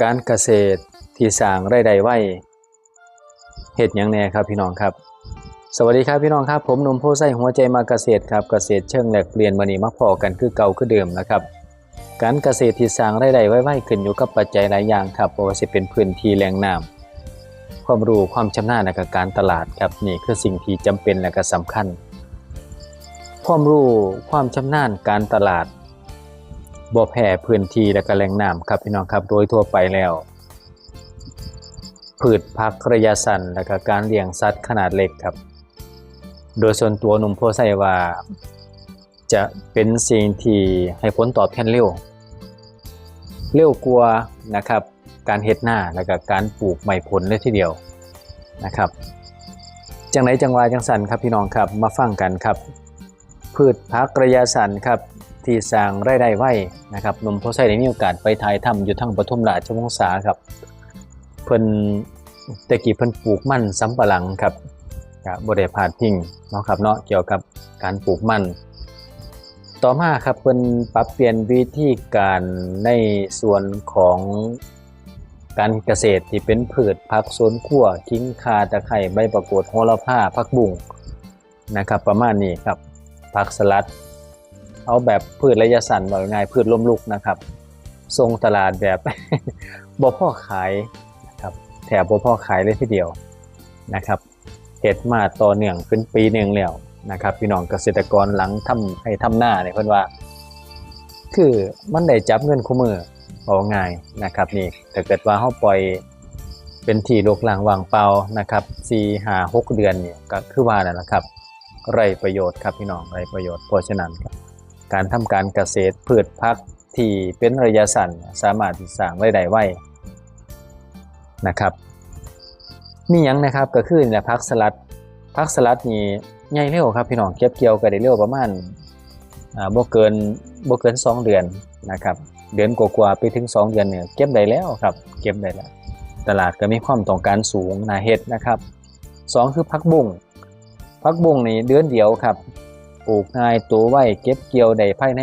ການກະເສດທີ່ສ້າງລາຍໄດ້ໄວ ເຮັດຫຍັງແດ່ຄັບພີ່ນ້ອງຄັບ? ສະຫວັດດີຄັບພີ່ນ້ອງຄັບ, ຜົມໜຸ່ມໂພໄຊ ຫົວໃຈມັກກະເສດຄັບ. ກະເສດເຊີງແລກປ່ຽນ ມື້ນີ້ມາພໍ້ກັນຄືເກົ່າຄືເດີມນະຄັບ. ການກະເສດທີ່ສ້າງລາຍໄດ້ໄວໆ ຂຶ້ນຢູ່ກັບປັດໄຈຫຼາຍຢ່າງຄັບ, ບໍ່ວ່າຊິເປັນພື້ນທີ່, ແຫຼ່ງນ້ຳ, ຄວາມຮູ້ຄວາມຊຳນານ ແລະກະການຕະຫຼາດຄັບ. ນີ້ຄືສິ່ງທີ່ຈຳເປັນ ແລະກະສຳຄັນ. ຄວາມຮູ້ຄວາມຊຳນານການຕະຫຼາດ ບໍ່ແພ້ພື້ນທີ່ ແລະກະແຫຼ່ງນ້ຳຄັບ ພີ່ນ້ອງຄັບ. ໂດຍທົ່ວໄປແລ້ວ ພືດຜັກໄລຍະສັ້ນ ແລະກະການລ້ຽງສັດຂະໜາດເລັກຄັບ, ໂດຍສ່ວນຕົວໜຸ່ມໂພໄຊວ່າ ຈະເປັນສິ່ງທີ່ໃຫ້ຜົນຕອບແທນເລັວ, ເລັວກວ່ານະຄັບ ການເຮັດນາ ແລະກະການປູກໄມ້ຜົນເລີຍທີດຽວນະຄັບ. ຈັ່ງໃດຈັ່ງວ່າຈັ່ງຊັ້ນຄັບ ພີ່ນ້ອງຄັບ, ມາຟັງກັນຄັບ. ພືດຜັກໄລຍະສັ້ນຄັບ ທີ່ສ້າງລາຍໄດ້ໄວນະຄັບ. ໜຸ່ມໂພໄຊໄດ້ມີໂອກາດໄປຖ່າຍທຳຢູ່ທາງປະທຸມລາຊະວົງສາຄັບ. ເພິ່ນ ແຕ່ກີ້ເພິ່ນປູກມັນສຳປະຫຼັງຄັບ, ກະບໍ່ໄດ້ພາດພິງເນາະຄັບເນາະ ກ່ຽວກັບການປູກມັນ. ຕໍ່ມາຄັບ ເພິ່ນປັບປ່ຽນວິທີການໃນສ່ວນຂອງການກະເສດ ທີ່ເປັນພືດຜັກສວນຄົວ, ຂີງ, ຂ່າ, ຕະໄຄ, ໃບປະກູດ, ໂຫລະພາ, ຜັກບຸ້ງ ນະຄັບ ປະມານນີ້ຄັບ. ຜັກສະຫຼັດ ເອົາແບບພືດໄລຍະສັ້ນ ເວົ້າງ່າຍໆ ພືດລົ້ມລຸກນະຄັບ, ສົ່ງຕະຫຼາດແບບ ບໍ່ພໍຂາຍນະຄັບ, ແທບບໍ່ພໍຂາຍເລີຍທີດຽວນະຄັບ. ເຮັດມາຕໍ່ເນື່ອງເປັນປີໜຶ່ງແລ້ວນະຄັບ ພີ່ນ້ອງກະເສດຕະກອນ. ຫຼັງທຳໄຮ່ທຳນານີ້ ເພິ່ນວ່າ ຄືມັນໄດ້ຈັບເງິນຄູ່ມື້ ເວົ້າງ່າຍນະຄັບ. ນີ້ ຖ້າເກີດວ່າເຮົາປ່ອຍເປັນທີ່ລົກລ້າງວ່າງເປົ່ານະຄັບ ສີ່ ຫ້າ ຫົກເດືອນນີ້ ກະຄືວ່ານັ້ນລະຄັບ, ໄຮ້ປະໂຫຍດຄັບ ພີ່ນ້ອງ, ໄຮ້ປະໂຫຍດ. ເພາະສະນັ້ນ ການທຳການກະເສດ ພືດຜັກທີ່ເປັນໄລຍະສັ້ນ ສາມາດທີ່ສ້າງລາຍໄດ້ໄວນະຄັບ. ມີຫຍັງນະຄັບ? ກະຄືນີ້ແຫຼະ ຜັກສະຫຼັດ. ຜັກສະຫຼັດນີ້ໃຫຍ່ເລັວຄັບ ພີ່ນ້ອງ, ເກັບກ່ຽວກະໄດ້ເລັວ ປະມານ ອ່າ ບໍ່ເກີນ ບໍ່ເກີນສອງເດືອນນະຄັບ, ເດືອນກວ່າໆ ໄປເຖິງສອງເດືອນນີ້ ເກັບໄດ້ແລ້ວຄັບ, ເກັບໄດ້ແລ້ວ. ຕະຫຼາດກະມີຄວາມຕ້ອງການສູງ, ໜ້າເຮັດນະຄັບ. ສອງ ຄືຜັກບຸ້ງ. ຜັກບຸ້ງນີ້ເດືອນດຽວຄັບ, ປູກງ່າຍ, ໂຕໄວ, ເກັບກ່ຽວໄດ້ພາຍໃນ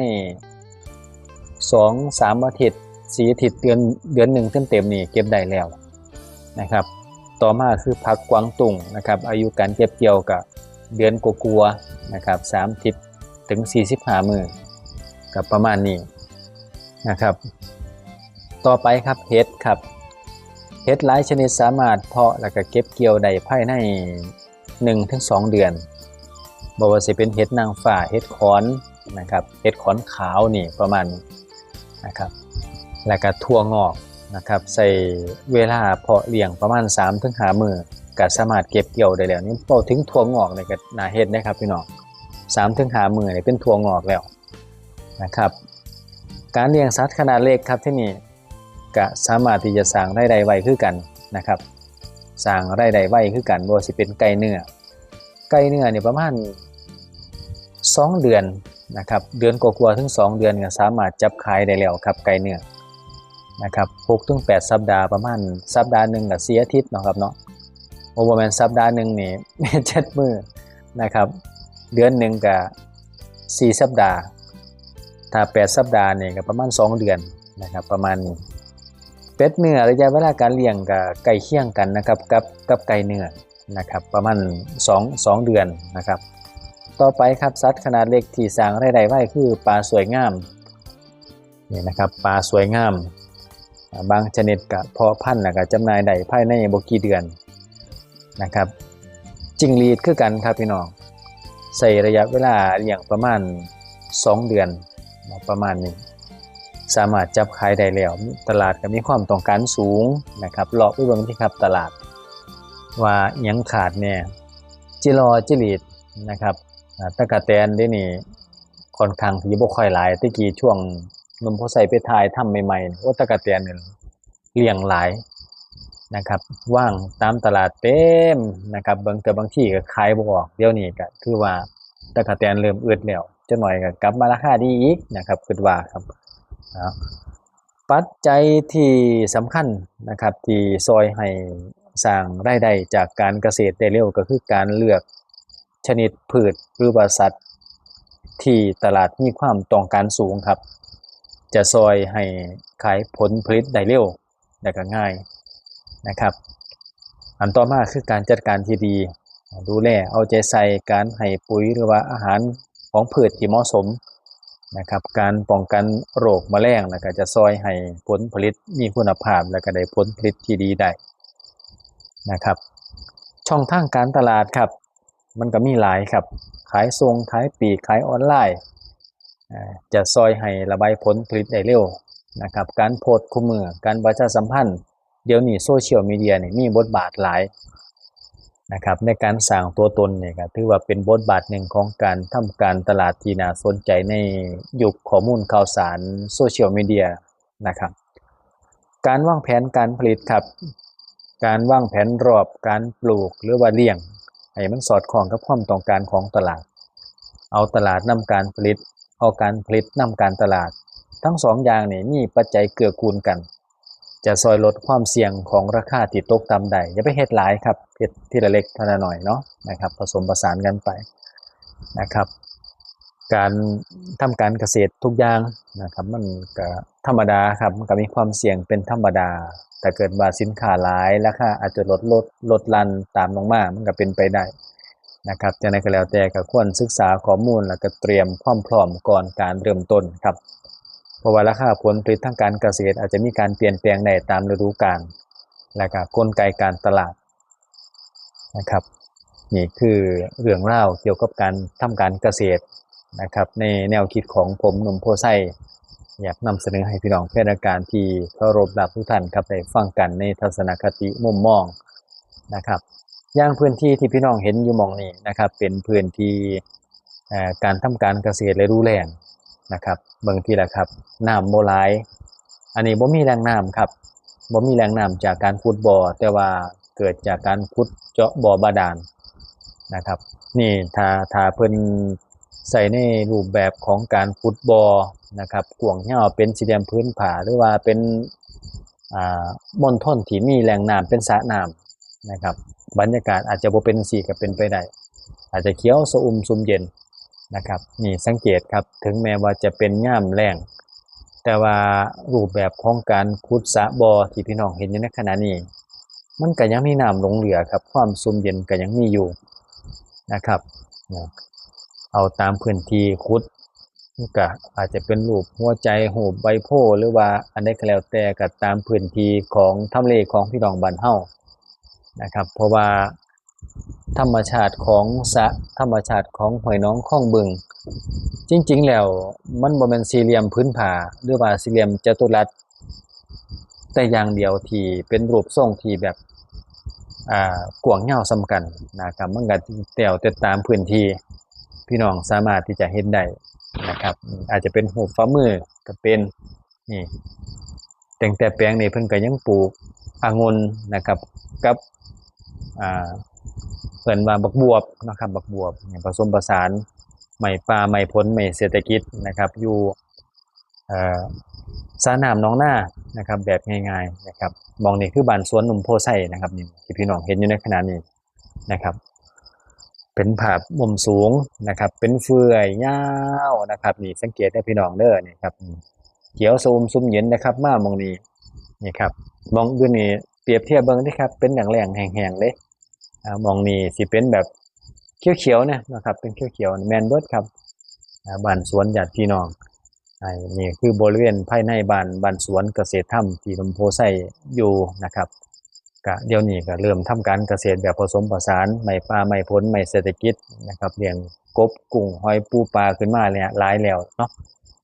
ສອງສາມອາທິດ, ສີ່ອາທິດ, ເດືອນ ເດືອນໜຶ່ງເຕັມໆນີ້ເກັບໄດ້ແລ້ວນະຄັບ. ຕໍ່ມາຄືຜັກກວາງຕຸ້ງນະຄັບ, ອາຍຸການເກັບກ່ຽວກະເດືອນກວ່າໆນະຄັບ, ສາມອາທິດ ເຖິງສີ່ສິບຫ້າມື້ ກະປະມານນີ້ນະຄັບ. ຕໍ່ໄປຄັບ ເຫັດຄັບ. ເຫັດຫຼາຍຊະນິດສາມາດເພາະ ແລະກະເກັບກ່ຽວໄດ້ພາຍໃນໜຶ່ງເຖິງສອງເດືອນ, ບໍ່ວ່າຊິເປັນເຫັດນາງຟ້າ, ເຫັດຂອນນະຄັບ, ເຫັດຂອນຂາວນີ້ ປະມານນີ້ນະຄັບ. ແລະກະຖົ່ວງອກນະຄັບ, ໃຊ້ເວລາເພາະລ້ຽງປະມານສາມເຖິງຫ້າມື້ ກະສາມາດເກັບກ່ຽວໄດ້ແລ້ວ. ນີ້ເວົ້າເຖິງຖົ່ວງອກນີ້ກະໜ້າເຮັດເດ້ຄັບ ພີ່ນ້ອງ, ສາມເຖິງຫ້າມື້ນີ້ເປັນຖົ່ວງອກແລ້ວນະຄັບ. ການລ້ຽງສັດຂະໜາດເລັກຄັບ ທີນີ້ກະສາມາດທີ່ຈະສ້າງລາຍໄດ້ໄວຄືກັນນະຄັບ, ສ້າງລາຍໄດ້ໄວຄືກັນ, ບໍ່ວ່າຊິເປັນໄກ່ເນື້ອ, ໄກ່ເນື້ອນີ້ປະມານສອງເດືອນນະຄັບ, ເດືອນກວ່າໆເຖິງສອງເດືອນກະສາມາດຈັບຂາຍໄດ້ແລ້ວຄັບ ໄກ່ເນື້ອນະຄັບ. ຫົກເຖິງແປດສັບດາ, ປະມານສັບດາໜຶ່ງກະສີ່ອາທິດເນາະຄັບເນາະ. ໂອ້ ບໍ່ແມ່ນ, ສັບດາໜຶ່ງນີ້ເຈັດມື້ນະຄັບ, ເດືອນໜຶ່ງກະສີ່ສັບດາ, ຖ້າແປດສັບດານີ້ກະປະມານສອງເດືອນນະຄັບ, ປະມານນີ້. ເປັດເນື້ອ ໄລຍະເວລາການລ້ຽງກະໃກ້ຄຽງກັນນະຄັບ ກັບ ກັບໄກ່ເນື້ອ ນະຄັບ ປະມານສອງ ສອງເດືອນນະຄັບ. ຕໍ່ໄປຄັບ ສັດຂະໜາດເລັກທີ່ສ້າງລາຍໄດ້ໄວຄືປາສວຍງາມ ນີ້ນະຄັບ ປາສວຍງາມ ອາ ບາງຊະນິດກະເພາະພັນ ແລ້ວກະຈຳໜ່າຍໄດ້ພາຍໃນບໍ່ກີ່ເດືອນນະຄັບ. ຈິ້ງຫຼີດຄືກັນຄັບພີ່ນ້ອງ, ໃຊ້ໄລຍະເວລາລ້ຽງປະມານສອງເດືອນ ປະມານນີ້ ສາມາດຈັບຂາຍໄດ້ແລ້ວ, ຕະຫຼາດກະມີຄວາມຕ້ອງການສູງນະຄັບ. ເລາະໄປເບິ່ງຕິຄັບ ຕະຫຼາດວ່າຫຍັງຂາດແດ່. ຈິລໍ ຈິຫຼີດນະຄັບ, ອາ ຕະກະແຕນດຽວນີ້ຄ່ອນຂ້າງທີ່ບໍ່ຄ່ອຍຫຼາຍ. ແຕ່ກີ້ຊ່ວງໜຸ່ມໂພໄຊໄປຖ່າຍທຳໃໝ່ໆ ໂອ້ ຕະກະແຕນນີ້ລ້ຽງຫຼາຍນະຄັບ, ວາງຕາມຕະຫຼາດເຕັມນະຄັບ, ບາງເທື່ອບາງທີກະຂາຍບໍ່ອອກ. ດຽວນີ້ກະຖືວ່າຕະກະແຕນເລີ່ມອຶດແລ້ວ, ຈັກໜ້ອຍກະກັບມາລາຄາດີອີກນະຄັບ ຄິດວ່າຄັບ. ເອົາ ປັດໄຈທີ່ສຳຄັນນະຄັບ ທີ່ຊ່ອຍໃຫ້ສ້າງລາຍໄດ້ຈາກການກະເສດໄດ້ເລັວ ກະຄືການເລືອກຊະນິດພືດ ຫຼືວ່າສັດທີ່ຕະຫຼາດມີຄວາມຕ້ອງການສູງຄັບ, ຈະຊ່ອຍໃຫ້ຂາຍຜົນຜະລິດໄດ້ເລັວ ແລະກໍງ່າຍນະຄັບ. ອັນຕໍ່ມາຄືການຈັດການທີ່ດີ ດູແລເອົາໃຈໃສ່ການໃຫ້ປຸ໋ຍ ຫຼືວ່າອາຫານຂອງພືດທີ່ເໝາະສົມນະຄັບ, ການປ້ອງກັນໂລກມະແລງ ແລ້ວກໍຈະຊ່ອຍໃຫ້ຜົນຜະລິດມີຄຸນນະພາບ ແລ້ວກໍໄດ້ຜົນຜະລິດທີ່ດີໄດ້ນະຄັບ. ຊ່ອງທາງການຕະຫຼາດຄັບ ມັນກໍມີຫຼາຍຄັບ, ຂາຍສົ່ງ ຂາຍປີກ ຂາຍອອນລາຍ ຈະຊ່ອຍໃຫ້ລະບາຍຜົນຜະລິດໄດ້ເລັວນະຄັບ. ການໂພສຄູ່ມື້ ການປະຊາສຳພັນ ດຽວນີ້ໂຊຊຽວມີເດຍນີ້ມີບົດບາດຫຼາຍນະຄັບ ໃນການສ້າງຕົວຕົນນີ້ ກໍຖືວ່າເປັນບົດບາດໜຶ່ງຂອງການທຳການຕະຫຼາດທີ່ໜ້າສົນໃຈໃນຍຸກຂໍ້ມູນຂ່າວສານໂຊຊຽວມີເດຍນະຄັບ. ການວາງແຜນການຜະລິດຄັບ, ການວາງແຜນລອບການປູກ ຫຼືວ່າລ້ຽງໃຫ້ມັນສອດຄ່ອງກັບຄວາມຕ້ອງການຂອງຕະຫຼາດ, ເອົາຕະຫຼາດນຳການຜະລິດ, ເອົາການຜະລິດນຳການຕະຫຼາດ, ທັງສອງຢ່າງນີ້ມີປັດໄຈເກື້ອກູນກັນ ຈະຊ່ອຍລົດຄວາມສ່ຽງຂອງລາຄາທີ່ຕົກຕ່ຳໄດ້. ຢ່າໄປເຮັດຫຼາຍຄັບ, ເຮັດທີລະເລັກທີລະໜ້ອຍເນາະນະຄັບ, ປະສົມປະສານກັນໄປນະຄັບ. ການທຳການກະເສດທຸກຢ່າງນະຄັບ ມັນກະທຳມະດາຄັບ, ມັນກະມີຄວາມສ່ຽງເປັນທຳມະດາ. ຖ້າເກີດວ່າສິນຄ້າຫຼາຍ ລາຄາອາດຈະລົດ ລົດ ລົດຫຼັ່ນຕາມລົງມາ ມັນກະເປັນໄປໄດ້ນະຄັບ. ຈັ່ງໃດກໍແລ້ວແຕ່ ກໍຄວນສຶກສາຂໍ້ມູນ ແລ້ວກໍຕຽມຄວາມພ້ອມກ່ອນການເລີ່ມຕົ້ນຄັບ, ເພາະວ່າລາຄາຜົນຜະລິດທາງການກະເສດອາດຈະມີການປ່ຽນແປງໄດ້ຕາມລະດູການ ແລ້ວກໍກົນໄກການຕະຫຼາດນະຄັບ. ນີ້ຄືເລື່ອງລາວກ່ຽວກັບການທຳການກະເສດນະຄັບ ໃນແນວຄິດຂອງຜົມໜຸ່ມໂພໄຊ ຢາກນຳສະເໜີໃຫ້ພີ່ນ້ອງແຟນລາຍການທີ່ເຄົາລົບຮັກທຸກທ່ານຄັບ ໄດ້ຟັງກັນໃນທັດສະນະຄະຕິມຸມມອງນະຄັບ. ຢ່າງພື້ນທີ່ທີ່ພີ່ນ້ອງເຫັນຢູ່ໝ່ອງນີ້ນະຄັບ ເປັນພື້ນທີ່ ເອີ ການທຳການກະເສດລະດູແລ້ງນະຄັບ. ເບິ່ງທີລະຄັບ, ນ້ຳບໍ່ຫຼາຍ, ອັນນີ້ບໍ່ມີແຫຼ່ງນ້ຳຄັບ, ບໍ່ມີແຫຼ່ງນ້ຳຈາກການຂຸດບໍ່, ແຕ່ວ່າເກີດຈາກການຂຸດເຈາະບໍ່ບາດານນະຄັບ. ນີ້ຖ້າ ຖ້າເພິ່ນໃຊ້ໃນຮູບແບບຂອງການຂຸດບໍ່ນະຄັບ, ກວ້າງຍາວເປັນສີ່ຫຼ່ຽມຜືນຜ້າ ຫຼືວ່າເປັນ ອ່າ ມົນທົນທີ່ມີແຫຼ່ງນ້ຳເປັນສະນ້ຳນະຄັບ, ບັນຍາກາດອາດຈະບໍ່ເປັນຈັ່ງຊີ້ກໍເປັນໄປໄດ້, ອາດຈະຂຽວຊະອຸ່ມຊຸ່ມເຢັນນະຄັບ. ນີ້ສັງເກດຄັບ, ເຖິງແມ່ນວ່າຈະເປັນຍາມແລ້ງ ແຕ່ວ່າຮູບແບບຂອງການຂຸດສະບໍ່ທີ່ພີ່ນ້ອງເຫັນຢູ່ໃນຂະນະນີ້ ມັນກໍຍັງມີນ້ຳຫຼົງເຫຼືອຄັບ, ຄວາມຊຸ່ມເຢັນກໍຍັງມີຢູ່ນະຄັບ. ເອົາຕາມພື້ນທີ່ຂຸດ ມັນກະອາດຈະເປັນຮູບຫົວໃຈ, ຮູບໃບໂພ ຫຼືວ່າອັນໃດກໍແລ້ວແຕ່, ກໍຕາມພື້ນທີ່ຂອງທຳເລຂອງພີ່ນ້ອງບ້ານເຮົານະຄັບ. ເພາະວ່າທຳມະຊາດຂອງສະ, ທຳມະຊາດຂອງຫ້ວຍໜອງຄອງບຶງ ຈິງໆແລ້ວມັນບໍ່ແມ່ນສີ່ຫຼ່ຽມຜືນຜ້າ ຫຼືວ່າສີ່ຫຼ່ຽມຈະຕຸລັດ ແຕ່ຢ່າງດຽວທີ່ເປັນຮູບຊົງທີ່ແບບ ອ່າ ກວ້າງຍາວສ່ຳກັນນະຄັບ. ມັນກໍແລ້ວແຕ່ຕາມພື້ນທີ່ ພີ່ນ້ອງສາມາດທີ່ຈະເຮັດໄດ້ນະຄັບ. ອາດຈະເປັນຮູບຝ່າມືກໍເປັນ. ນີ້ ຕັ້ງແຕ່ແປງນີ້ເພິ່ນກໍຍັງປູກອະງຸ່ນນະຄັບ ກັບ ອ່າ ເອີ້ນວ່າບັກບວບນະຄັບ, ບັກບວບ ປະສົມປະສານ ໄມ້ປ່າ ໄມ້ຜົນ ໄມ້ເສດຖະກິດນະຄັບ ຢູ່ ເອີ ສະນ້ຳໜອງນານະຄັບ ແບບງ່າຍໆນະຄັບ. ໝ່ອງນີ້ຄືບ້ານສວນໜຸ່ມໂພໄຊນະຄັບ ນີ້ທີ່ພີ່ນ້ອງເຫັນຢູ່ໃນຂະນະນີ້ນະຄັບ, ເປັນພາບມຸມສູງນະຄັບ, ເປັນເຟື່ອຍຍາວນະຄັບ. ນີ້ສັງເກດເດີພີ່ນ້ອງເດີ ນີ້ຄັບ, ຂຽວຊະອຸ່ມຊຸ່ມເຢັນນະຄັບ. ມາໝ່ອງນີ້ ນີ້ຄັບ, ໝ່ອງອື່ນນີ້ປຽບທຽບເບິ່ງເດ້ຄັບ ເປັນແລ້ງໆແຫ້ງໆເດ້. ອ່າ ໝ່ອງນີ້ຊິເປັນແບບຂຽວໆນະ ນະຄັບ, ເປັນຂຽວໆ ແມ່ນເບິດຄັບ. ອ່າ ບ້ານສວນຍາດພີ່ນ້ອງ ອ່າ ນີ້ຄືບໍລິເວນພາຍໃນບ້ານ, ບ້ານສວນກະເສດທຳທີ່ໜຸ່ມໂພໄຊຢູ່ນະຄັບ. ກະດຽວນີ້ກະເລີ່ມທຳການກະເສດແບບປະສົມປະສານ, ໄມ້ປ່າ ໄມ້ຜົນ ໄມ້ເສດຖະກິດນະຄັບ, ລ້ຽງກົບ ກຸ້ງ ຫອຍ ປູ ປາ ຂຶ້ນມາແລ້ວ ຫຼາຍແລ້ວເນາະ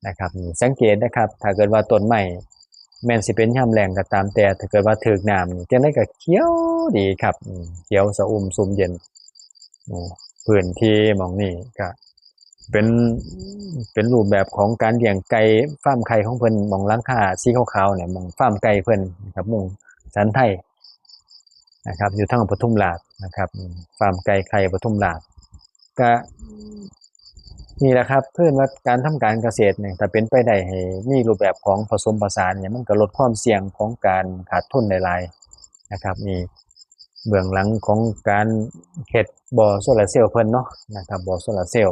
ນະຄັບ. ນີ້ສັງເກດນະຄັບ, ຖ້າເກີດວ່າຕົ້ນໄມ້ ແມ່ນຊິເປັນຍາມແລ້ງກໍຕາມແຕ່ ຖ້າເກີດວ່າຖືກນ້ຳນີ້ ຈັ່ງໃດກໍຂຽວດີຄັບ, ຂຽວຊະອຸ່ມຊຸ່ມເຢັນ. ພື້ນທີ່ໝ່ອງນີ້ກໍເປັນ, ເປັນຮູບແບບຂອງການລ້ຽງໄກ່, ຟາມໄຂ່ຂອງເພິ່ນ, ໝ່ອງຫຼັງຄາສີຂາວໆນີ້ ໝ່ອງຟາມໄກ່ເພິ່ນນະຄັບ, ມຸງສັນໄທນະຄັບ, ຢູ່ທາງປະທຸມລາດນະຄັບ, ຟາມໄກ່ໄຂ່ປະທຸມລາດ. ກະ ນີ້ແຫຼະຄັບ ເອີ້ນວ່າການທຳການກະເສດນີ້ ຖ້າເປັນໄປໄດ້ໃຫ້ມີຮູບແບບຂອງປະສົມປະສານນີ້ ມັນກໍລົດຄວາມສ່ຽງຂອງການຂາດທຶນໄດ້ຫຼາຍນະຄັບ. ນີ້ເບື້ອງຫຼັງຂອງການເຮັດບໍ່ໂຊລາເຊວເພິ່ນເນາະນະຄັບ, ບໍ່ໂຊລາເຊວ.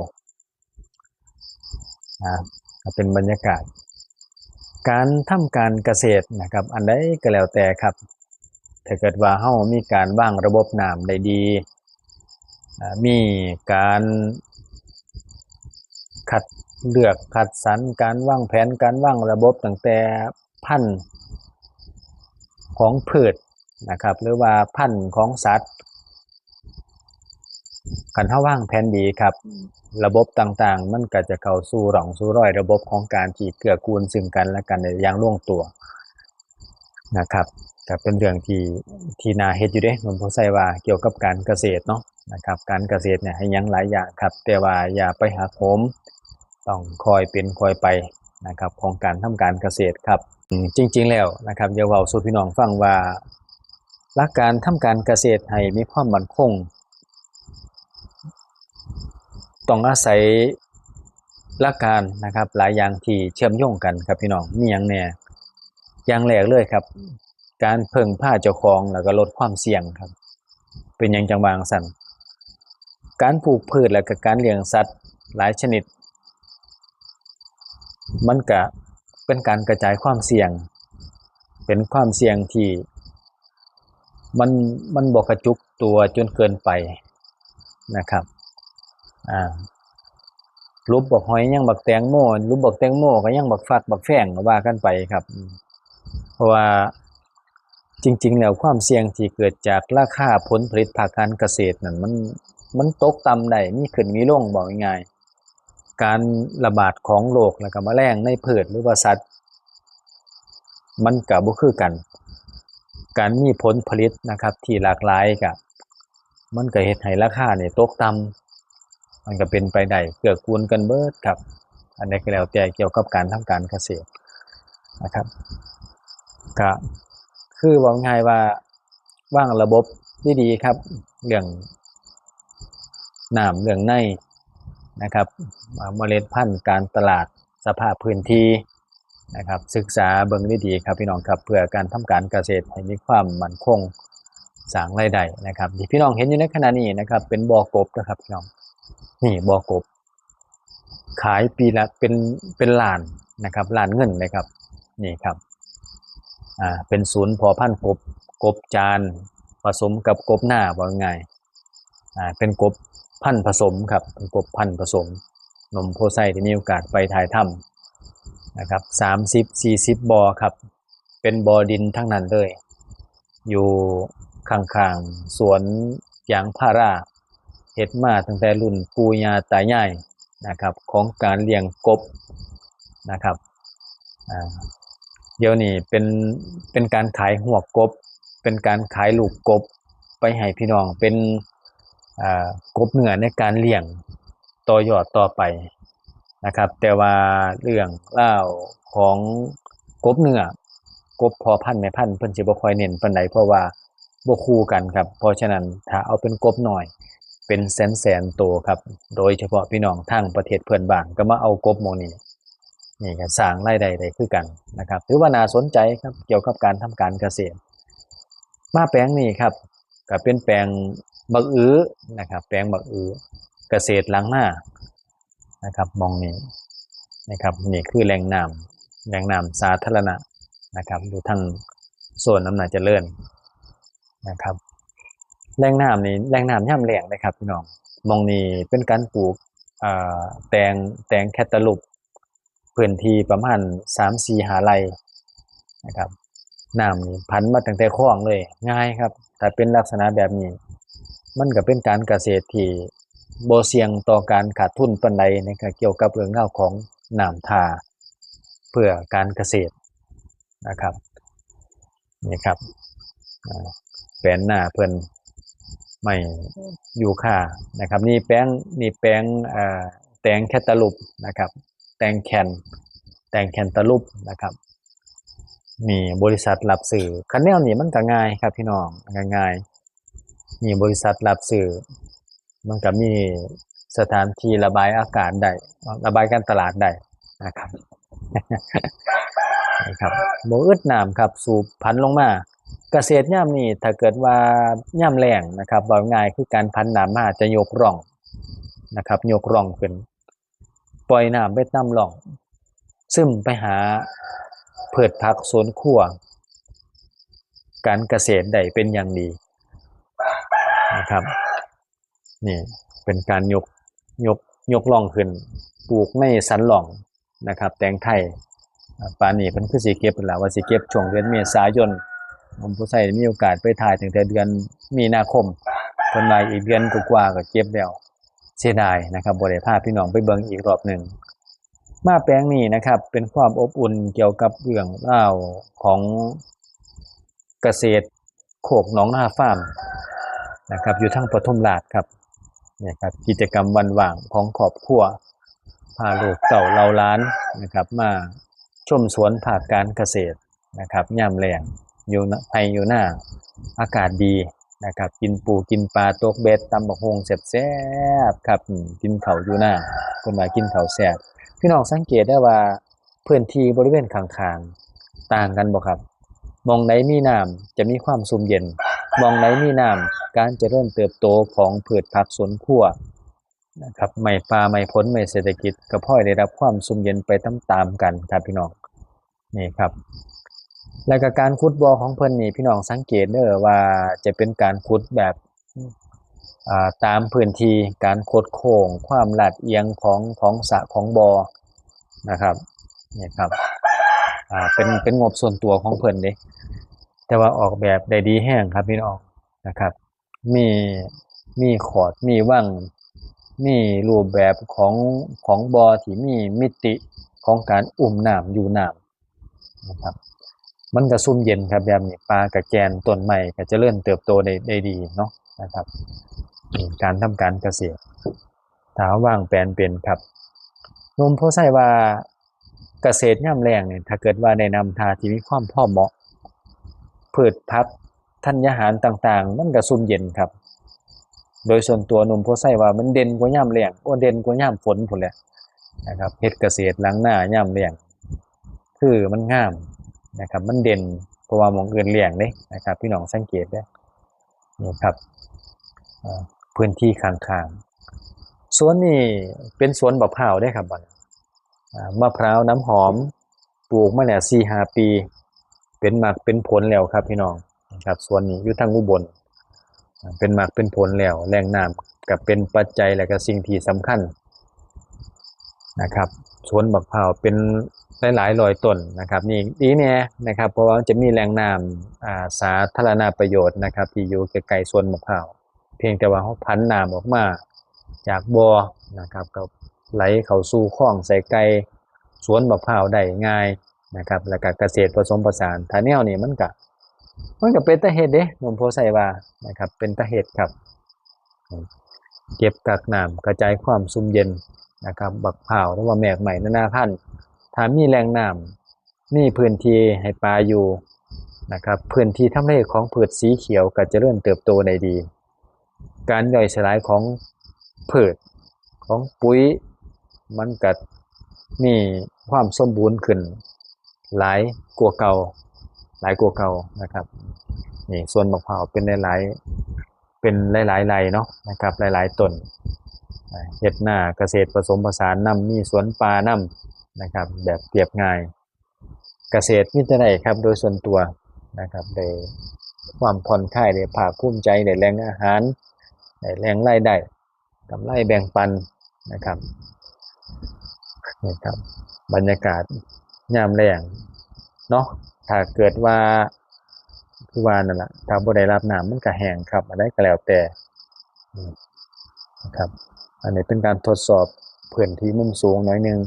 ອ່າ ກໍເປັນບັນຍາກາດ ການທຳການກະເສດນະຄັບ ອັນໃດກໍແລ້ວແຕ່ຄັບ ຖ້າເກີດວ່າເຮົາມີການວາງລະບົບນ້ຳໄດ້ດີ ອາ ມີການຄັດເລືອກຄັດສັນ ການວາງແຜນ ການວາງລະບົບຕັ້ງແຕ່ພັນຂອງພືດນະຄັບ ຫຼືວ່າພັນຂອງສັດ ຄັນເຮົາວາງແຜນດີຄັບ ລະບົບຕ່າງໆ ມັນກໍຈະເຂົ້າສູ່ຮ່ອງສູ່ລອຍລະບົບຂອງການທີ່ເກື້ອກູນຊຶ່ງກັນແລະກັນໄດ້ຢ່າງລົງຕົວນະຄັບ. ກໍເປັນເລື່ອງທີ່ ທີ່ໜ້າເຮັດຢູ່ເດ້ ໜຸ່ມໂພໄຊວ່າ ກ່ຽວກັບການກະເສດເນາະນະຄັບ. ການກະເສດເນຍໃຫ້ຫຍັງຫຼາຍຢ່າງຄັບ ແຕ່ວ່າຢ່າໄປຫັກໂຫມ ຕ້ອງຄ່ອຍເປັນຄ່ອຍໄປນະຄັບ ຂອງການທຳການກະເສດຄັບ. ອືມ ຈິງໆ ແລ້ວນະຄັບ ຢາກເວົ້າສູ່ພີ່ນ້ອງຟັງວ່າ ຫຼັກການທຳການກະເສດໃຫ້ມີຄວາມໝັ້ນຄົງ ຕ້ອງອາໄສຫຼັກການນະຄັບ ຫຼາຍຢ່າງທີ່ເຊື່ອມໂຍງກັນຄັບພີ່ນ້ອງ. ມີຫຍັງແດ່? ຢ່າງແລກເລີຍຄັບ ການເພິ່ງພາເຈົ້າຂອງ ແລ້ວກໍລົດຄວາມສ່ຽງຄັບ. ເປັນຫຍັງຈັ່ງວ່າຈັ່ງຊັ້ນ? ການປູກພືດ ແລ້ວກໍການລ້ຽງສັດຫຼາຍຊະນິດ ມັນກະເປັນການກະຈາຍຄວາມສ່ຽງ ເປັນຄວາມສ່ຽງທີ່ມັນ ມັນບໍ່ກະຈຸກຕົວຈົນເກີນໄປນະຄັບ. ອາ ຫຼຸບບັກຫອຍຍັງບັກແຕງໂມ ຫຼຸບບັກແຕງໂມກໍຍັງບັກຟັກບັກແຟງ ກໍວ່າກັນໄປຄັບ. ເພາະວ່າຈິງໆ ແລ້ວຄວາມສ່ຽງທີ່ເກີດຈາກລາຄາຜົນຜະລິດພາກການກະເສດນັ້ນ ມັນ ມັນຕົກຕ່ຳໄດ້ ມີຂຶ້ນມີລົງ ເວົ້າງ່າຍໆ ການລະບາດຂອງໂລກ ແລ້ວກໍມະແລງໃນພືດ ຫຼືວ່າສັດ ມັນກໍບໍ່ຄືກັນ. ການມີຜົນຜະລິດນະຄັບ ທີ່ຫຼາກຫຼາຍ ກໍ ມັນກໍເຮັດໃຫ້ລາຄານີ້ຕົກຕ່ຳ ມັນກໍເປັນໄປໄດ້ ເກື້ອກູນກັນເບິດຄັບ. ອັນໃດກໍແລ້ວແຕ່ກ່ຽວກັບການທຳການກະເສດນະຄັບ ກໍຄືເວົ້າງ່າຍວ່າ ວາງລະບົບດີໆ ຄັບ ເລື່ອງນ້ຳເລື່ອງໃນນະຄັບ ອາ ເມລັດພັນ ການຕະຫຼາດ ສະພາບພື້ນທີ່ນະຄັບ ສຶກສາເບິ່ງດີໆ ຄັບ ພີ່ນ້ອງຄັບ ເພື່ອການທຳການກະເສດໃຫ້ມີຄວາມໝັ້ນຄົງ ສ້າງລາຍໄດ້ນະຄັບ. ທີ່ພີ່ນ້ອງເຫັນຢູ່ໃນຂະນະນີ້ນະຄັບ ເປັນບໍ່ກົບເດີຄັບພີ່ນ້ອງ. ນີ້ບໍ່ກົບ ຂາຍປີລະເປັນ ເປັນລ້ານນະຄັບ ລ້ານເງິນເລີຍຄັບ. ນີ້ຄັບ ອາ ເປັນສູນເພາະພັນກົບ ກົບຈານ ປະສົມກັບກົບນາ ເວົ້າງ່າຍ ອາ ເປັນກົບພັນຜະສົມຄັບ ເປັນກົບພັນຜະສົມ. ໜຸ່ມໂພໄຊໄດ້ມີໂອກາດໄປຖ່າຍທຳນະຄັບ ສາມສິບ ສີ່ສິບບໍ່ຄັບ ເປັນບໍ່ດິນທັງນັ້ນເລີຍ ຢູ່ຂ້າງໆ ສວນຢາງພາລາ ເຮັດມາຕັ້ງແຕ່ລຸ້ນປູ່ຍ່າຕາຍາຍນະຄັບ ຂອງການລ້ຽງກົບນະຄັບ. ອາ ດຽວນີ້ເປັນ ເປັນການຂາຍຮວກກົບ ເປັນການຂາຍລູກກົບໄປໃຫ້ພີ່ນ້ອງ ເປັນ ອາ ກົບເນື້ອໃນການລ້ຽງຕໍ່ຍອດຕໍ່ໄປນະຄັບ. ແຕ່ວ່າເລື່ອງລາວຂອງກົບເນື້ອ ກົບພໍ່ພັນແມ່ພັນ ເພິ່ນຊິບໍ່ຄ່ອຍເນັ້ນປານໃດ ເພາະວ່າບໍ່ຄູ່ກັນຄັບ. ເພາະສະນັ້ນ ຖ້າເອົາເປັນກົບນ້ອຍ ເປັນແສນໆໂຕຄັບ ໂດຍສະເພາະພີ່ນ້ອງທາງປະເທດເພື່ອນບ້ານກໍມາເອົາກົບໝ່ອງນີ້ ນີ້ກໍສ້າງລາຍໄດ້ໄດ້ຄືກັນນະຄັບ. ຖືວ່າໜ້າສົນໃຈຄັບ ກ່ຽວກັບການທຳການກະເສດ. ມາແປງນີ້ຄັບ ກໍເປັນແປງບັກອືນະຄັບ ແປງບັກອື ກະເສດຫຼັງນານະຄັບ. ໝ່ອງນີ້ນະຄັບ ນີ້ຄືແຫຼ່ງນ້ຳ ແຫຼ່ງນ້ຳສາທາລະນະນະຄັບ ຢູ່ທາງໂຊນອຳນາດຈະເລີນນະຄັບ. ແຫຼ່ງນ້ຳນີ້ ແຫຼ່ງນ້ຳຍາມແລ້ງເດ້ຄັບພີ່ນ້ອງ. ໝ່ອງນີ້ເປັນການປູກ ເອີ ແຕງ ແຕງແຄນຕາລູບ ພື້ນທີ່ປະມານສາມສີ່ຫ້າໄຮ່ນະຄັບ. ນ້ຳນີ້ຜັນມາຕັ້ງແຕ່ຄອງເລີຍ ງ່າຍຄັບ. ຖ້າເປັນລັກສະນະແບບນີ້ ມັນກໍເປັນການກະເສດທີ່ບໍ່ສ່ຽງຕໍ່ການຂາດທຶນປານໃດ ໃນການ ກ່ຽວກັບເລື່ອງລາວຂອງນ້ຳທ່າເພື່ອການກະເສດນະຄັບ. ນີ້ຄັບ ອາ ແປນນາເພິ່ນ ໄມ້ຢູຄານະຄັບ. ນີ້ແປງ ນີ້ແປງ ອາ ແຕງແຄນຕາລູບນະຄັບ ແຕງແຄນ ແຕງແຄນຕາລູບນະຄັບ. ມີບໍລິສັດຮັບຊື້ ຄັນແນວນີ້ມັນກໍງ່າຍຄັບພີ່ນ້ອງ ກໍງ່າຍ. ມີບໍລິສັດຮັບຊື້ ມັນກໍມີສະຖານທີ່ລະບາຍອາກາດໄດ້ ລະບາຍການຕະຫຼາດໄດ້ນະຄັບ ນະຄັບ. ບໍ່ອຶດນ້ຳຄັບ ສູບຜັນລົງມາ. ກະເສດຍາມນີ້ ຖ້າເກີດວ່າຍາມແລ້ງນະຄັບ ເວົ້າງ່າຍຄືການຜັນນ້ຳມາ ຈະຍົກຮ່ອງນະຄັບ ຍົກຮ່ອງຂຶ້ນ ປ່ອຍນ້ຳໄປຕາມຮ່ອງ ຊຶມໄປຫາ ພືດຜັກສວນຄົວ ການກະເສດໄດ້ເປັນຢ່າງດີນະຄັບ. ນີ້ເປັນການຍົກ ຍົກ ຍົກລ່ອງຂຶ້ນ ປູກໃນສັນລ່ອງນະຄັບ ແຕງໄທ. ອາ ປານນີ້ເພິ່ນຄືຊິເກັບແລ້ວ ວ່າຊິເກັບຊ່ວງເດືອນເມສາຍົນ. ໜຸ່ມໂພໄຊມີໂອກາດໄປຖ່າຍຕັ້ງແຕ່ເດືອນມີນາຄົມ ເພິ່ນວ່າອີກເດືອນກວ່າໆກໍເກັບແລ້ວ. ເສຍດາຍນະຄັບ ບໍ່ໄດ້ພາພີ່ນ້ອງໄປເບິ່ງອີກຮອບໜຶ່ງ. ມາແປງນີ້ນະຄັບ ເປັນຄວາມອົບອຸ່ນກ່ຽວກັບເລື່ອງລາວຂອງກະເສດໂຄກໜອງນາຟາມນະຄັບ ຢູ່ທາງປະທຸມລາດຄັບ. ນີ້ຄັບ ກິດຈະກຳວັນວ່າງຂອງຄອບຄົວ ພາລູກເຕົ້າເຫຼົ່າຫຼານນະຄັບ ມາຊົມສວນພາກການກະເສດ ນະຄັບ ຍາມແລ້ງ ຢູ່ນ- ໄຮ່ຢູ່ນາ ອາກາດດີນະຄັບ ກິນປູກິນປາ ຕົກເບັດ ຕຳບັກຫຸ່ງແຊບໆ ຄັບ. ອືມ ກິນເຂົ້າຢູ່ນາ ເພິ່ນວ່າກິນເຂົ້າແຊບ. ພີ່ນ້ອງສັງເກດໄດ້ວ່າພື້ນທີ່ບໍລິເວນຂ້າງໆ ຕ່າງກັນບໍ່ຄັບ? ໝ່ອງໃດມີນ້ຳຈະມີຄວາມຊຸ່ມເຢັນ, ໝ່ອງໃດມີນ້ຳ ການຈະເລີນເຕີບໂຕຂອງພືດຜັກສວນຄົວ ນະຄັບ ໄມ້ປ່າ ໄມ້ຜົນ ໄມ້ເສດຖະກິດ ກໍພອຍໄດ້ຮັບຄວາມຊຸ່ມເຢັນໄປຕາມໆກັນຄັບພີ່ນ້ອງ. ນີ້ຄັບ ແລ້ວກໍການຂຸດບໍ່ຂອງເພິ່ນນີ້ ພີ່ນ້ອງສັງເກດເດີວ່າຈະເປັນການຂຸດແບບ ອາ ຕາມພື້ນທີ່ ການຄົດໂຄ້ງ ຄວາມລາດອຽງຂອງ ຂອງສະ ຂອງບໍ່ນະຄັບ. ນີ້ຄັບ ອາ ເປັນ ເປັນງົບສ່ວນຕົວຂອງເພິ່ນເດ້ ແຕ່ວ່າອອກແບບໄດ້ດີແຮງຄັບພີ່ນ້ອງນະຄັບ. ມີ ມີຂອດ ມີວັງ ມີຮູບແບບຂອງ ຂອງບໍ່ທີ່ມີມິຕິຂອງການອຸ້ມນ້ຳຢູ່ນ້ຳນະຄັບ. ມັນກະຊຸ່ມເຢັນຄັບແບບນີ້ ປາກະແກ່ນ ຕົ້ນໄມ້ກະຈະເລີນເຕີບໂຕໄດ້ ໄດ້ດີເນາະນະຄັບ. ການທຳການກະເສດ ຖ້າເຮົາວາງແຜນເປັນຄັບ ໜຸ່ມໂພໄຊວ່າກະເສດຍາມແລ້ງນີ້ ຖ້າເກີດວ່າໄດ້ນ້ຳທ່າທີ່ມີຄວາມພໍເໝາະ ພືດຜັກທັນຍາຫານຕ່າງໆ ມັນກະຊຸ່ມເຢັນຄັບ. ໂດຍສ່ວນຕົວໜຸ່ມໂພໄຊວ່າມັນເດັ່ນກວ່າຍາມແລ້ງ ໂອ້ ເດັ່ນກວ່າຍາມຝົນພຸ້ນແຫຼະນະຄັບ. ເຮັດກະເສດຫຼັງນາຍາມແລ້ງ ຄືມັນງາມນະຄັບ ມັນເດັ່ນ ເພາະວ່າໝ່ອງອື່ນແລ້ງເດ້ນະຄັບ ພີ່ນ້ອງສັງເກດເດີ. ນີ້ຄັບ ເອີ ພື້ນທີ່ຂ້າງໆ ສວນນີ້ເປັນສວນບັກພ້າວເດ້ຄັບ ບັດ ອາ ມະພ້າວນ້ຳຫອມ ປູກມາແລ້ວສີ່ຫ້າປີ ເປັນໝາກເປັນຜົນແລ້ວຄັບພີ່ນ້ອງນະຄັບ. ສວນນີ້ຢູ່ທາງອຸບົນ ເປັນໝາກເປັນຜົນແລ້ວ ແຫຼ່ງນ້ຳກໍເປັນປັດໄຈ ແລະ ກໍສິ່ງທີ່ສຳຄັນນະຄັບ. ສວນບັກພ້າວເປັນຫຼາຍໆຮ້ອຍຕົ້ນນະຄັບ ນີ້ດີແດ່ນະຄັບ ເພາະວ່າມັນຈະມີແຫຼ່ງນ້ຳ ອາ ສາທາລະນະປະໂຫຍດນະຄັບ ທີ່ຢູ່ໃກ້ໆສວນບັກພ້າວ. ພຽງແຕ່ວ່າເຮົາຜັນນ້ຳອອກມາຈາກບໍ່ນະຄັບ ກໍໄຫຼເຂົ້າສູ່ຄອງໃສ່ໄກ່ສວນບັກພ້າວໄດ້ງ່າຍນະຄັບ ແລ້ວກໍກະເສດປະສົມປະສານ. ຖ້າແນວນີ້ມັນກະ ມັນກະເປັນຕາເຮັດເດ້ ໜຸ່ມໂພໄຊວ່ານະຄັບ ເປັນຕາເຮັດຄັບ. ເກັບກັກນ້ຳ ກະຈາຍຄວາມຊຸ່ມເຢັນນະຄັບ ບັກພ້າວ ຫຼືວ່າແໝກໄມ້ນານາພັນ ຖ້າມີແຫຼ່ງນ້ຳ ມີພື້ນທີ່ໃຫ້ປາຢູ່ນະຄັບ ພື້ນທີ່ທຳເລຂອງພືດສີຂຽວກໍຈະເລີນເຕີບໂຕໄດ້ດີ. ການຍ່ອຍສະຫຼາຍຂອງພືດ ຂອງປຸ໋ຍ ມັນກໍມີຄວາມສົມບູນຂຶ້ນຫຼາຍກວ່າເກົ່າ ຫຼາຍກວ່າເກົ່ານະຄັບ. ນີ້ສວນບັກພ້າວເປັນຫຼາຍໆ ເປັນຫຼາຍໆໄຮ່ເນາະນະຄັບ ຫຼາຍໆຕົ້ນ. ອາ ເຮັດນາກະເສດປະສົມປະສານນຳ ມີສວນປ່ານຳນະຄັບ ແບບລຽບງ່າຍ. ກະເສດມີແຕ່ໄດ້ຄັບ ໂດຍສ່ວນຕົວນະຄັບ ໄດ້ຄວາມຜ່ອນຄາຍ ໄດ້ພາກພູມໃຈ ໄດ້ແຫຼ່ງອາຫານ ໄດ້ແຫຼ່ງລາຍໄດ້ ກຳໄລແບ່ງປັນນະຄັບ. ນີ້ຄັບ ບັນຍາກາດຍາມແລ້ງເນາະ ຖ້າເກີດວ່າ ຄືວ່ານັ້ນລະ ຖ້າບໍ່ໄດ້ຮັບນ້ຳມັນກະແຫ້ງຄັບ ອັນໃດກໍແລ້ວແຕ່ ອືມ ນະຄັບ. ອັນນີ້ເປັນການທົດສອບພື້ນທີ່ມຸມສູງໜ້ອຍໜຶ່ງ.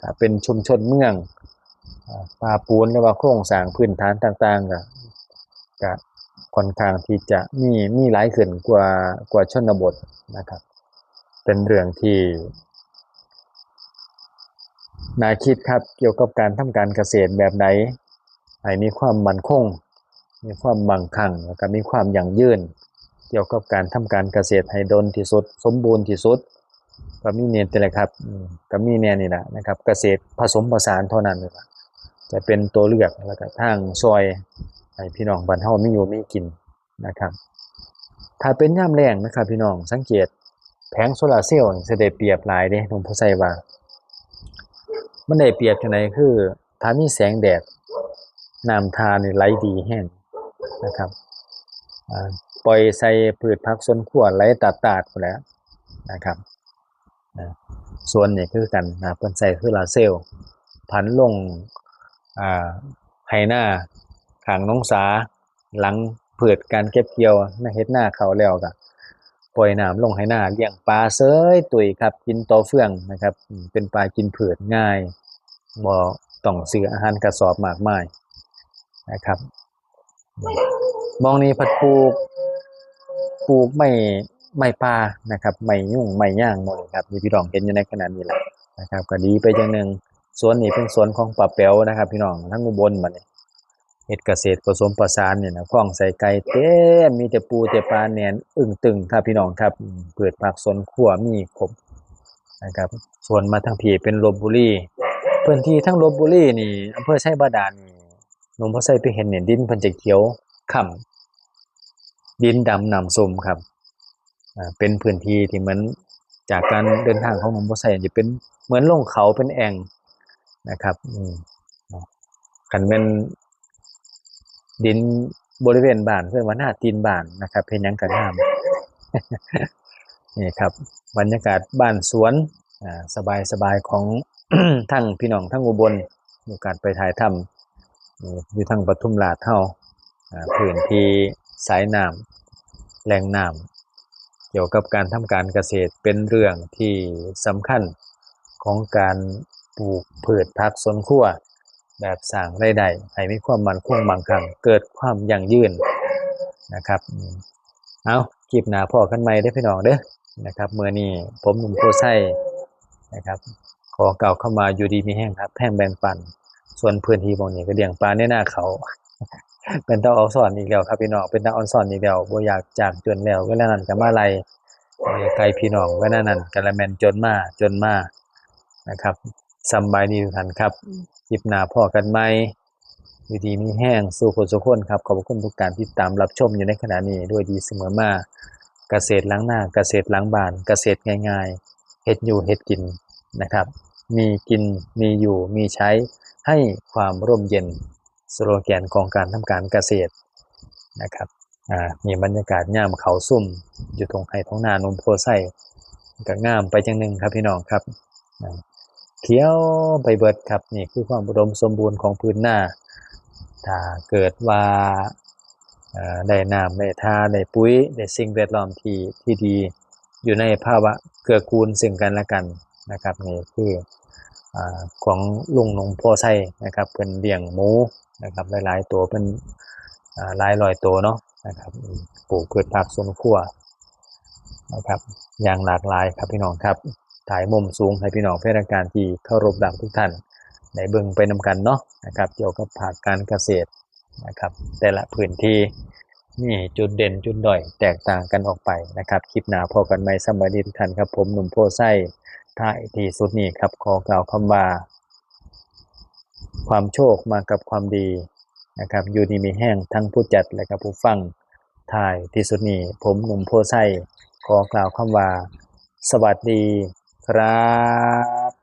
ຖ້າເປັນຊຸມຊົນເມືອງ ອາ ປ່າປູນ ຫຼືວ່າໂຄງສ້າງພື້ນຖານຕ່າງໆ ກະ ກະຂ້ອນຂ້າງທີ່ຈະມີ ມີຫຼາຍຂຶ້ນກວ່າ ກວ່າຊົນນະບົດນະຄັບ. ເປັນເລື່ອງທີ່ໜ້າຄິດຄັບ ກ່ຽວກັບການທຳການກະເສດແບບໃດໃຫ້ມີຄວາມໝັ້ນຄົງ ມີຄວາມໝັ້ງຄັ່ງ ແລ້ວກໍມີຄວາມຢັ້ງຢືນ ກ່ຽວກັບການທຳການກະເສດໃຫ້ດົນທີ່ສຸດ ສົມບູນທີ່ສຸດ ກໍມີແນ່ນີ້ແຫຼະຄັບ ອືມ ກໍມີແນ່ນີ້ແຫຼະນະຄັບ ກະເສດປະສົມປະສານເທົ່ານັ້ນນີ້ລະ ຈະເປັນຕົວເລືອກ ແລ້ວກໍທາງຊ່ອຍໃຫ້ພີ່ນ້ອງບ້ານເຮົາມີຢູ່ມີກິນ ນະຄັບ. ຖ້າເປັນຍາມແລ້ງນະຄັບ ພີ່ນ້ອງສັງເກດ ແຜງໂຊລາເຊວນີ້ຊິໄດ້ປຽບຫຼາຍເດ້ ໜຸ່ມໂພໄຊວ່າ ມັນໄດ້ປຽບຈັ່ງໃດ ຄືຖ້າມີແສງແດດ ນ້ຳທ່ານີ້ໄຫຼດີແຮງນະຄັບ ອາ ປ່ອຍໃສ່ພືດຜັກສວນຄົວໄຫຼຕາດໆພຸ້ນແຫຼະນະຄັບ. ອາ ສວນນີ້ຄືກັນນະ ເພິ່ນໃຊ້ໂຊລາເຊວຜັນລົງ ອາ ໄຮ່ນາຂ້າງໜອງສາ ຫຼັງພືດການເກັບກ່ຽວນະ ເຮັດນາເຂົ້າແລ້ວກະປ່ອຍນ້ຳລົງໄຮ່ນາ ລ້ຽງປາເສີຍຕຸ້ຍຄັບ ກິນຕໍ່ເຟືອງນະຄັບ ເປັນປາກິນພືດງ່າຍ ບໍ່ຕ້ອງຊື້ອາຫານກະສອບມາກມາຍນະຄັບ. ໝ່ອງນີ້ພັດປູກ ປູກໄມ້ ໄມ້ປ່ານະຄັບ ໄມ້ຍຸງໄມ້ຍາງໝົດເລີຍຄັບ ທີ່ພີ່ນ້ອງເຫັນຢູ່ໃນຂະນະນີ້ແຫຼະນະຄັບ ກະດີໄປຢ່າງໜຶ່ງ. ສວນນີ້ເປັນສວນຂອງປ້າແປວນະຄັບ ພີ່ນ້ອງ ທາງອຸບົນບັດນີ້ ເຮັດກະເສດປະສົມປະສານນີ້ນະ ຄອງໃສ່ໄກ່ເຕັມ ມີແຕ່ປູແຕ່ປາແໜ້ນອຶ້ງຕຶງຄັບ ພີ່ນ້ອງຄັບ ອືມ ພືດຜັກສວນຄົວມີຄົບນະຄັບ. ສ່ວນມາທາງພີ້ເປັນລົບບຸລີ ພື້ນທີ່ທາງລົບບຸລີນີ້ ອຳເພີໄຊບາດານນີ້ ໜຸ່ມໂພໄຊໄປເຫັນນີ້ ດິນເພິ່ນຈະຂຽວຄ້ຳ ດິນດຳນ້ຳຊຸ່ມຄັບ. ອາ ເປັນພື້ນທີ່ທີ່ເໝືອນ ຈາກການເດີນທາງຂອງໜຸ່ມໂພໄຊ ຈະເປັນເໝືອນລົງເຂົາເປັນແອ່ງນະຄັບ ອືມ ຄັນແມ່ນດິນບໍລິເວນບ້ານ ເອີ້ນວ່ານາຕີນບ້ານນະຄັບ ເຮັດຫຍັງກະງາມ. ນີ້ຄັບ ບັນຍາກາດບ້ານສວນ ອາ ສະບາຍໆຂອງ ທາງພີ່ນ້ອງທາງອຸບົນ ມີໂອກາດໄປຖ່າຍທຳ ເອີ ຢູ່ທາງປະທຸມລາດເຮົາ ອາ ພື້ນທີ່ສາຍນ້ຳ ແຫຼ່ງນ້ຳ ກ່ຽວກັບການທຳການກະເສດ ເປັນເລື່ອງທີ່ສຳຄັນຂອງການປູກພືດຜັກສວນຄົວ ແບບສ້າງລາຍໄດ້ໃຫ້ມີຄວາມໝັ້ນຄົງໝັ້ງຄັ່ງ ເກີດຄວາມຢັ້ງຢືນນະຄັບ. ເອົາ ຄລິບໜ້າພໍ້ກັນໃໝ່ເດີພີ່ນ້ອງເດີ ນະຄັບ. ມື້ນີ້ຜົມໜຸ່ມໂພໄຊ ນະຄັບ ຂໍກ່າວຄຳວ່າຢູ່ດີມີແຮງ ຮັກແພງແບ່ງປັນ. ສ່ວນພື້ນທີ່ໝ່ອງນີ້ກະລ້ຽງປາໃນນາເຂົ້າ ເປັນຕາອອນຊອນອີກແລ້ວຄັບພີ່ນ້ອງ ເປັນຕາອອນຊອນອີກແລ້ວ ບໍ່ຢາກຈາກຈົນແລ້ວ ເວລານັ້ນກະມາໄລ່ໄກ່ພີ່ນ້ອງ ເວລານັ້ນກະລະແມ່ນຈົນມາ ຈົນມານະຄັບ. ສຳບາຍດີທຸກທ່ານຄັບ ຄລິບໜ້າພໍ້ກັນໃໝ່ ຢູ່ດີມີແຮງສູ່ຜູ້ສູ່ຄົນຄັບ. ຂອບພະຄຸນທຸກການຕິດຕາມຮັບຊົມຢູ່ໃນຂະນະນີ້ດ້ວຍດີສະເໝີມາ. ກະເສດຫຼັງນາ ກະເສດຫຼັງບ້ານ ກະເສດງ່າຍໆ ເຮັດຢູ່ເຮັດກິນນະຄັບ ມີກິນ ມີຢູ່ ມີໃຊ້ ໃຫ້ຄວາມຮົ່ມເຢັນ ສະໂລແກນຂອງການທຳການກະເສດນະຄັບ. ອາ ນີ້ບັນຍາກາດຍາມເຂົ້າຊຸ່ມຢູ່ທົ່ງໄຮ່ທົ່ງນາໜຸ່ມໂພໄຊ ກະງາມໄປຈັ່ງໜຶ່ງຄັບພີ່ນ້ອງຄັບ. ອາ ຂຽວໄປເບິດຄັບ ນີ້ຄືຄວາມອຸດົມສົມບູນຂອງພື້ນນາ. ຖ້າເກີດວ່າ ເອີ ໄດ້ນ້ຳ ໄດ້ທ່າ ໄດ້ປຸ໋ຍ ໄດ້ສິ່ງແວດລ້ອມທີ່ ທີ່ດີ ຢູ່ໃນພາວະເກື້ອກູນເຊິ່ງກັນແລະກັນນະຄັບ. ນີ້ຄື ອາ ຂອງລຸງໜຸ່ມໂພໄຊນະຄັບ ເພິ່ນລ້ຽງໝູນະຄັບ ຫຼາຍໆໂຕ ເພິ່ນ ອາ ຫຼາຍຮ້ອຍໂຕເນາະນະຄັບ ອືມ ປູກພືດຜັກສວນຄົວນະຄັບ ຢ່າງຫຼາກຫຼາຍຄັບພີ່ນ້ອງຄັບ. ຖ່າຍມຸມສູງໃຫ້ພີ່ນ້ອງແຟນລາຍການທີ່ເຄົາລົບຮັກທຸກທ່ານໄດ້ເບິ່ງໄປນຳກັນເນາະນະຄັບ ກ່ຽວກັບພາກການກະເສດ ນະຄັບ ແຕ່ລະພື້ນທີ່ມີຈຸດເດັ່ນຈຸດດ້ອຍແຕກຕ່າງກັນອອກໄປນະຄັບ. ຄລິບໜ້າພໍ້ກັນໃໝ່ ສະບາຍດີທຸກທ່ານຄັບ. ຜົມໜຸ່ມໂພໄຊ ທ້າຍທີ່ສຸດນີ້ຄັບ ຂໍກ່າວຄຳວ່າ ຄວາມໂຊກມາກັບຄວາມດີນະຄັບ ຢູ່ດີມີແຮງທັງຜູ້ຈັດ ແລະກະຜູ້ຟັງ. ທ້າຍທີ່ສຸດນີ້ ຜົມໜຸ່ມໂພໄຊ ຂໍກ່າວຄຳວ່າ ສະຫວັດດີຄັບ.